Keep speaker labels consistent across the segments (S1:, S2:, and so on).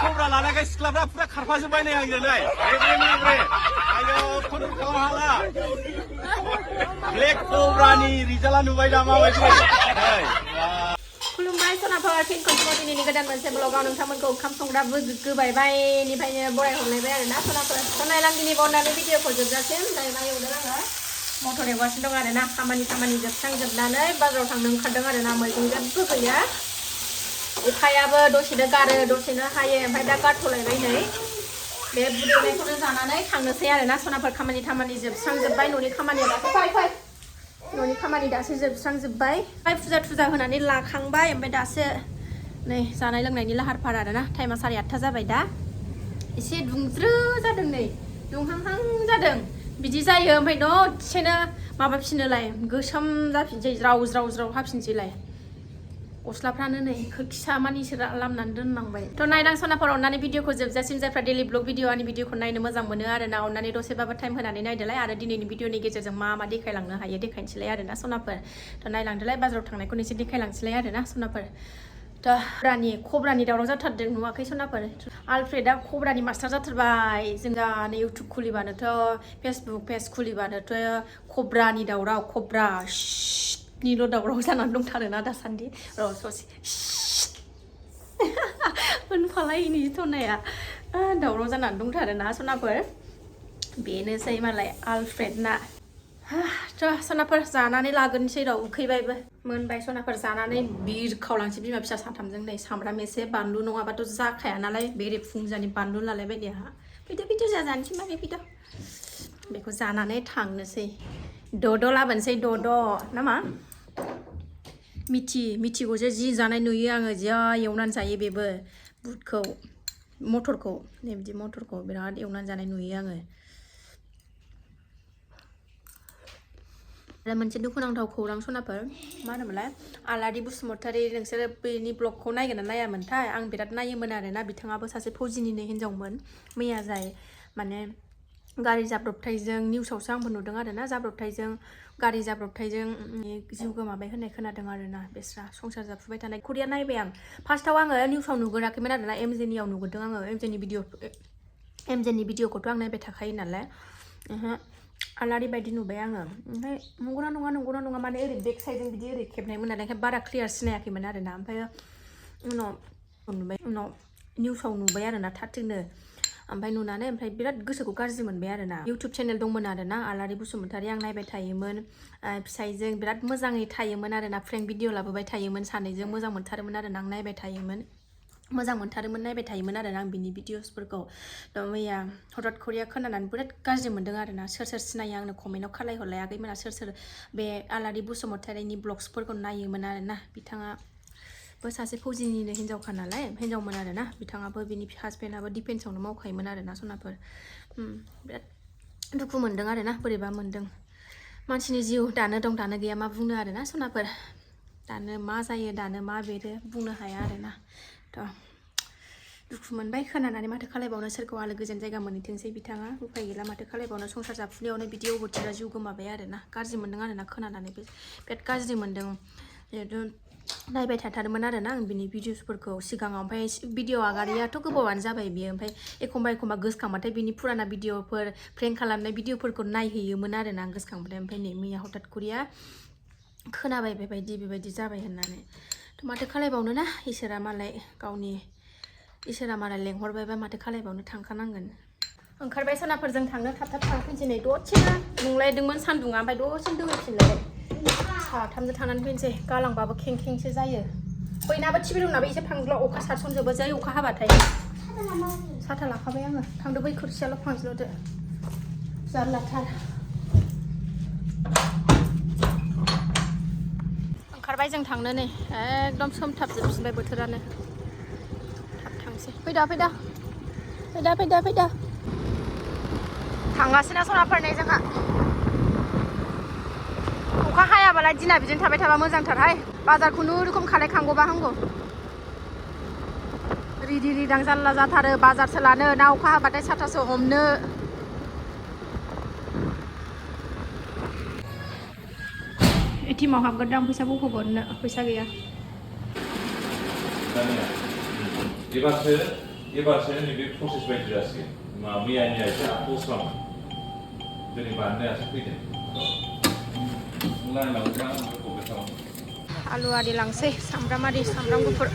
S1: Cobra लाना के सिख्लाफ्रा पुरा खारफाजोब्बाय नै आंजोंलाय एब्रे आयो खुनुरुखुम हाला ब्लेक कब्रानि रिजाल्टआ नुबाय दा माबायदि
S2: खुलुमबाय सनाफोर फिन खनसेबाव दिनैनि गोदान मोनसे ब्लगाव नोंथांमोनखौ ओंखाम संग्राबो गोबायबायनिफ्रायनो बरायहरलायबाय आरोना सनाफोर नायलां दिनै बावनानै भिडिअखौ जोबजासिम दायो एवदों आङो मटर एवगासिनो दं आरोना खामानि जोबस्रांजोबनानै बाजाराव थांनो ओंखारदों आरोना मैगं जेबो गैया अखायाबो दसेनो गारो दसेनो हायो ओमफ्राय दा गारथ'लायबाय नै बे बुदैनायखौनो जानानै थांनोसै आरोना सनाफोर खामानि जोबस्रांजोबबाय न'नि खामानिया दासो फै न'नि खामानि दासो जोबस्रांजोबबाय फुजा होनानै लाखांबाय ओमफ्राय दासो नै जानाय लोंनायनि लाहार फाहार आरोना टाइमा 8:30 जाबाय दा एसे दुंज्रो जादों नै दुंहांहां जादों बिदि जायो ओमफ्राय दसेनो माबाफिनोलाय गोसोम जाफिनसै ज्राव हाफिनसैलाय गस्लाफ्रानो नै खोखिसा मानिसो लामनानै दोननांबाय थ' नायदां सनाफोर अननानै भिडिअखौ जोबजासिम जायफ्रा डेलि ब्लग भिडिअ आंनि भिडिअखौ नायनो मोजां मोनो आरोना अननानै दसेबाबो टाइम होनानै नायदोलाय आरो दिनैनि भिडिअनि गेजेरजों मा देखायलांनो हायो देखायनोसैलाय आरोना सनाफोर थ' नायलांदोलाय बाजाराव थांनायखौनो एसे देखायलांसैलाय आरोना सनाफोर थ' कब्रानि दावराव जाथारदों नुवाखै सनाफोर आलफ्रेडआ कब्रानि मास्टार जाथारबाय जों दा इउटुब खुलिबानोथ' फेसबुक पेज खुलिबानोथ' कब्रानि दावराव कब्रा निल' दावराव जानानै दंथारोना दासान्दि र' ससे होनफालायनि थनाया दावराव जानानै दंथारोना सनाफोर बेनोसै मालाय आलफ्रेडना थ' सनाफोर जानानै लागोनसै र' उखैबायबो मोनबाय सनाफोर जानानै बिरखावलांसै बिमा फिसा साथामजों नै सामब्राम एसे बानलु नङाबाथ' जाखाया नालाय बेरे फुंजानि बानलु लालायबाय देहा फैदो जानोसै माबे फैदो बेखौ जानानै थांनोसै दद' लाबोनोसै दद' नामा मिथिगौसो जि जानाय नुयो आङो जा एवनानै जायो बेबो बुटखौ मटरखौ नै बिदि मटरखौ बिराद एवनानै जानाय नुयो आङो आरो मोनसे दुखुनांथाव खौरां सनाफोर मा होनोमोनलाय आलारि बसुमतारी नोंसोरो बेनि ब्लगखौ नायगोन ना नायामोनथाय आं बिराद नायोमोन आरोना बिथाङाबो सासे फौजिनिनो हिनजावमोन मैया जाय माने गारि जाब्रबथायजों निउसावसो आंबो नुदों आरोना गारि जाब्रबथायजों जिउ गोमाबाय होननाय खोनादों आरोना बेस्रा संसार जाफुबाय थानाय खौरिया नायबाय आं फार्स्टआव आङो निउसाव नुगोराखैमोन आरोना एमजेनियाव नुगोरदों आङो एमजेनि भिडिअखौथ' आं नायबाय थाखायो नालाय आलारि बायदि नुबाय आङो ओमफ्राय नंगौना नङा माने ओरै बेक साइडजों बिदि ओरै खेबनायमोन नालाय ओंखाय बारा क्लियार सिनायाखैमोन आरोना ओमफ्राय उनाव निउसाव नुबाय आरोना थारैनो ओमफ्राय नुनानै ओमफ्राय बिराद गोसोखौ गाज्रि मोनबाय आरोना इउटुब चेनेल दंमोन आरोना आलारि बसुमतारी आं नायबाय थायोमोन फिसाइजों बिराद मोजाङै थायोमोन आरोना फ्रेंक भिडिअ लाबोबाय थायोमोन सानैजों मोजां मोनथारोमोन आरोना आं नायबाय थायोमोन आरोना आं बिनि भिडिअसफोरखौ मैया हठात खरिया खोनानानै बिराद गाज्रि मोनदों आरोना सोर सिनायो आंनो कमेन्टआव खालायहरलाय आगैमोना सोर बे आलारि बसुमतारीनि ब्लग्सफोरखौ नायोमोन आरोना बिथाङाबो सासे फौजिनिनो हिनजावमोन आरोना बिथाङाबो बिनि हासबेन्डआबो डिफेन्सआवनो मावखायोमोन आरोना सनाफोर बिराद दुखु मोनदों आरोना बोरैबा मोनदों मानसिनि जिउ दानो दं दानो गैया मा बुंनो आरोना सनाफोर दानो मा जायो दानो मा बेरो बुंनो हाया आरोना थ' दुखु मोनबाय खोनानानै माथो खालायबावनो सोरखौ आलो गोजोन जायगा मोनहैथोंसै बिथाङा उफाय गैला माथो खालायबावनो संसार जाफुनायावनो बिदि अबथिरा जिउ गोमाबाय आरोना गाज्रि मोनदों आरोना खोनानानै बिराद गाज्रि मोनदों जिहेथु नायबाय थाथारोमोन आरोना आं बिनि भिडिअसफोरखौ सिगाङाव ओमफ्राय भिडिअ आगारियाथ' गोबावानो जाबाय बियो ओमफ्राय एखमबा गोसोखांबाथाय बिनि फुराना भिडिअफोर प्रेंक खालामनाय भिडिअफोरखौ नायहैयोमोन आरोना आं गोसोखांबाथाय ओमफ्राय नै मैया हठात खरिया खोनाबाय बेबायदि जाबाय होननानै थ' माथो खालायबावनो ना इसोरा मालाय लेंहरबायबा माथो खालायबावनो थांखानांगोन ओंखारबाय सनाफोरजों थांनो थाब थांफिनसै नै दसेनो दुंलायदोंमोन सान्दुङा ओमफ्राय दसेनो दोहैफिनलाय साथामजों थांनानै फैनोसै गालांबाबो खेंखेंसो जायो बयनाबो टिभिरुनाबो एसे फांज्ल अखा सारसनजोबो जै अखा हाबाथाय साथा लाखाबाय आङो थांदो बै खोरखियाल' फांज्ल'दो जारलाथार ओंखारबाय जों थांनो नै एकदम सोमथाबजोबफिनबाय बोथोरानो थाब थांसै फैदा थांगासिनो सनाफोर नै जोंहा अखा हायाबालाय दिना बिदिनो थाबाय थाबा मोजांथारहाय बाजार खुनुरुखुम खालायखांगौबा हामगौ रिदि रिदां जारला जाथारो बाजारसो लानो ना अखा हाबाथाय साथासो हमनो एटिएमआव हाबगोरदां फैसा बख'गोरनो फैसा गैया
S3: एबारसो एबारसो नैबे प्रसेस बायदि जासिगोन मैयानि आइसो दस्रामोन दिनै बानायनायासो फैदों लाइनाव कमप्लिट खालामो
S2: आलु आरि लांसै सामब्राम आरि सामब्राम गुफुर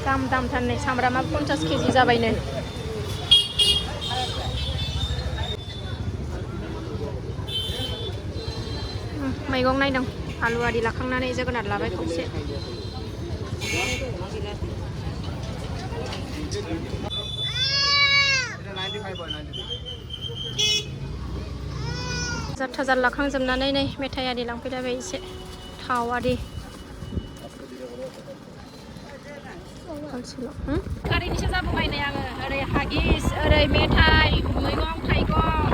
S2: दामथार नै सामब्रामा 50 केजि जाबायनो मैगं नायदों आलु आरि लाखांनानै जोगोनार लाबाय खौसे जाथाजार लाखांजोबनानै नै मेथाइ आरि लांफैलायबाय एसे थाव आरि गारिनिसो जाबोबायनाय आङो ओरै हागिस ओरै मेथाइ मैगं थाइगं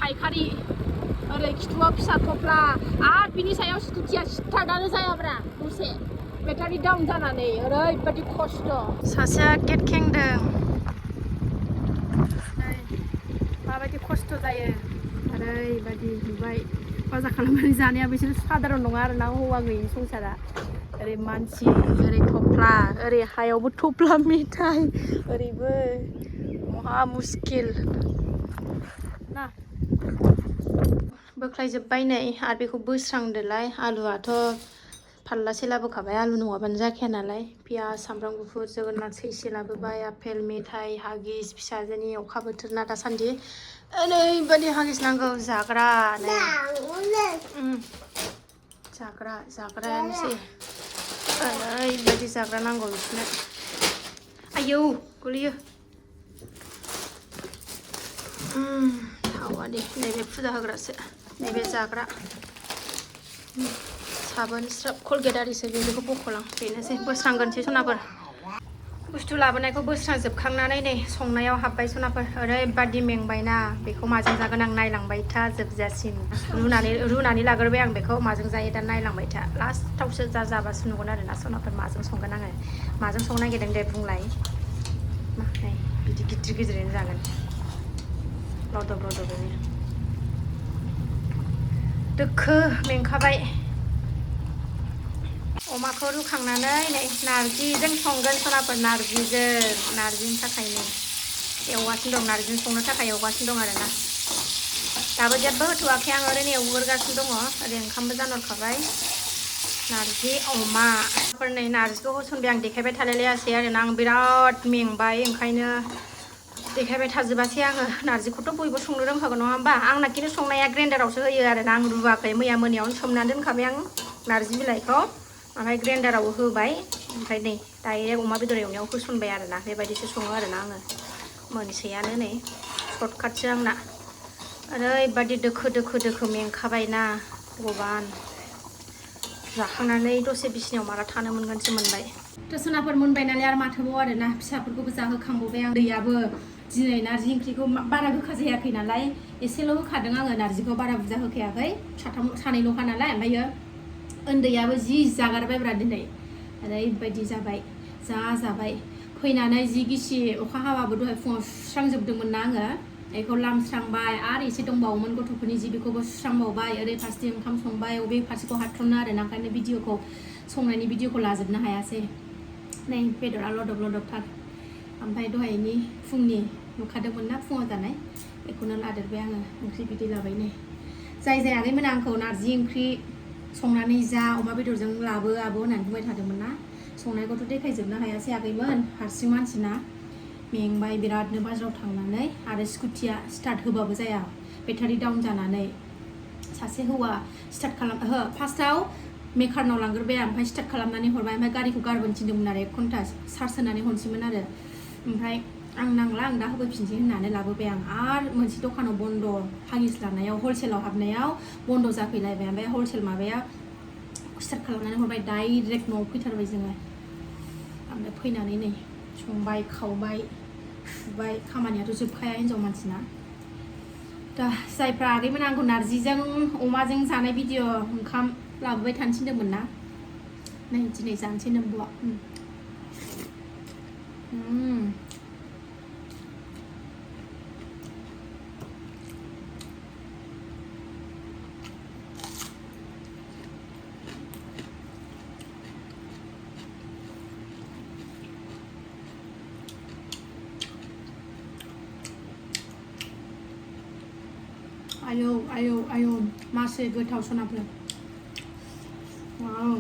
S2: फायखारि ओरै खिथुआव फिसा थफ्ला आरो बिनि सायाव स्कुटिया स्टार्टआनो जायाब्रा दसे बेटारि डाउन जानानै ओरैबायदि खस्थ' सासेया गेट खेंदों माबायदि खस्थ' जायो ओरैबायदि नुबाय बाजार खालामनानै जानाया बिसोर साधारन नङा आरोना हौवा गैयि संसारा ओरै मानसि ओरै थफ्ला ओरै हायावबो थफ्ला मेथाइ ओरैबो महा मुस्किल ना बोख्लायजोब्बाय नै आरो बेखौ बोस्रांदोलाय आलुआथ' फारलासे लाबोखाबाय आलु नङाबानो जाखाया नालाय पियाज सामब्राम गुफुर जोगोनार सैसे लाबोबाय आपेल मेथाइ हागिस फिसाजोनि अखा बोथोर ना दासान्दि ओरैबायदि हागिस नांगौ जाग्रा नै जाग्रायानोसै ओरैबायदि जाग्रा नांगौ बिसोरनो आयौ गोलैयो थावा दे नैबे फुजा होग्रासो नैबे जाग्रा साबोन स्राब कलगेट आरिसो बेखौ बख'लां बेनोसै बोस्रांगोनसै सनाफोर बुस्थु लाबोनायखौ बोस्रांजोबखांनानै नै संनायाव हाबबाय सनाफोर ओरैबादि मेंबायना बेखौ माजों जागोन आं नायलांबाय था जोबजासिम रुनानै लाग्रोबाय आं बेखौ माजों जायो दा नायलांबाय था लास्टावसो जाबासो नुगोन आरोना सनाफोर माजों संगोन आङो माजों संनो नागिरदों दे बुंलाय नै बिदि गिदिरैनो जागोन लदब-लदबैनो दोखो मेंखाबाय अमाखौ रुखांनानै नै नारजिजों संगोन सनाफोर नारजिनि थाखायनो एवगासिनो दं नारजिजों संनो थाखाय एवगासिनो दं आरोना दाबो जेबो होथ'वाखै आं ओरैनो एवगोरगासिनो दङ ओरै ओंखामबो जानहरखाबाय नारजि अमा नै नारजिखौ होसनबाय आं देखायबाय थालायलायासै आरोना आं बिराद मेंबाय ओंखायनो देखायबाय थाजोबासै आङो नारजिखौथ' बयबो संनो रोंखागौ नङा होमबा आंना खिन्थु संनाया ग्रेन्डारावसो होयो आरोना आं रुवाखै मैया मोनायावनो सोमनानै दोनखाबाय आं नारजि बिलाइखौ ओमफ्राय ग्रेन्डाराव होबाय ओमफ्राय नै डाइरेक्ट अमा बेदर एवनायाव होसनबाय आरोना बेबायदिसो सङो आरोना आङो मोनसेयानो नै सर्टकाटसो आंना ओरैबादि दोखो मेंखाबायना भगबान जाखांनानै दसे बिसिनायाव माला थानो मोनगोनसो मोनबाय सनाफोर मोनबाय नालाय आरो माथोबाव आरोना फिसाफोरखौबो जाहोखांबावबाय आं दैयाबो दिनै नारजि ओंख्रिखौ बारा गोखा जायाखै नालाय एसेल' होखादों आङो नारजिखौ बारा बुरजा होखायाखै सानैल'खा नालाय ओमफ्रायो उन्दैयाबो जि जागारबायब्रा दिनै ओरैबायदि जाबाय जाबाय फैनानै जि गिसि अखा हाबाबो दहाय फुङाव सुस्रांजोबदोंमोन ना आङो बेखौ लामस्रांबाय आरो एसे दंबावोमोन गथ'फोरनि जि बेखौबो सुस्रांबावबाय ओरै फारसेथिं ओंखाम संबाय बबे फारसेखौ हाथ्र'नो आरोना ओंखायनो भिडिअखौ संनायनि भिडिअखौ लाजोबनो हायासै नै बेदरा लदब-लदबथार ओमफ्राय दहायनि फुंनि नुखादोंमोन ना फुङाव जानाय बेखौनो लादेरबाय आङो ओंख्रि बिदि लाबाय नै जाय आगैमोना आंखौ नारजि ओंख्रि संनानै जा अमा बेदरजों लाबो आब' होननानै बुंबाय थादोंमोन ना संनायखौथ' देखायजोबनो हायासै आगैमोन हारसिं मानसिना मेंबाय बिरादनो बाजाराव थांनानै आरो स्कुटिया स्टार्ट होबाबो जाया बेटारि डाउन जानानै सासे हौवा स्टार्ट फार्स्टआव मेकारनाव लांग्रोबाय ओमफ्राय स्टार्ट खालामनानै हरबाय ओमफ्राय गारिखौ गारबोनो थिनदोंमोन आरो 1 घन्टा चार्ज होनानै हरसैमोन आरो ओमफ्राय आं नांला आं दा होफैफिनसै होननानै लाबोबाय आं आरो मोनसे दखानाव बन्द हागिस लानायाव हलसेलाव हाबनायाव बन्द जाफैलायबाय ओमफ्राय हलसेल माबाया स्टार्ट खालामनानै हरबाय डाइरेक्ट न'आव फैथारबाय जोङो ओमफ्राय फैनानै नै संबाय खावबाय सुबाय खामानियाथ' जोबखाया हिन्जाव मानसिना दा जायफ्रा आगैमोन आंखौ नारजिजों अमाजों जानाय भिडिअ ओंखाम लाबोबाय थानो थिनदोंमोन ना नै दिनै जानोसै नोंब'आ आयौ आयौ आयौ मासे गोथाव सनाफोर वाव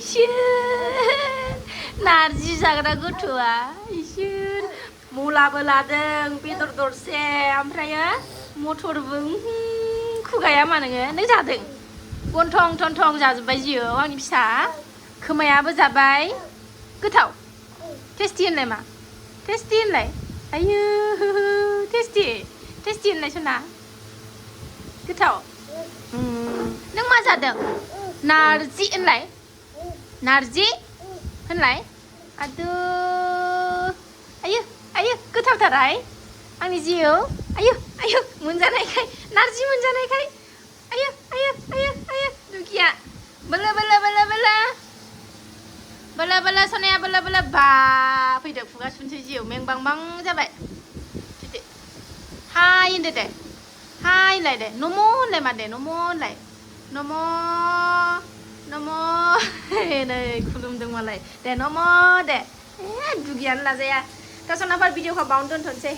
S2: इसोर नारजि जाग्रा गथ'आ इसोर मुलाबो लादों बेदर दरसे ओमफ्रायो मटरबो खुगाया मा नोङो नों जादों गन्थं थन्थं जाजोब्बाय जिउ आंनि फिसा खोमायाबो जाबाय गोथाव टेस्टि होनलाय मा टेस्टि होनलाय आयु टेस्टि टेस्टि होनलाय सना गोथाव नों मा जादों नारजि होनलाय नारजि होनलाय आदु आयु आयु गोथावथारहाय आंनि जिउ आयु आयु मोनजानायखाय नारजि मोनजानायखाय आयु आयु आयु आयु दुखिया बोलो बोलो बोलो बोलो बोलो बोलो सनाया बोलो बोलो बा फैदो खुगा सुनसै जिउ मेंबांबां जाबाय फैदो हाय होनदो दे हाय होनलाय दे नम' होनलाय मा दे नम' होनलाय नम' नम' नै खुलुमदों मालाय दे नम' दे दुगियानो लाजाया दा सनाफोर भिडिअखौ बावनो दोनथ'नोसै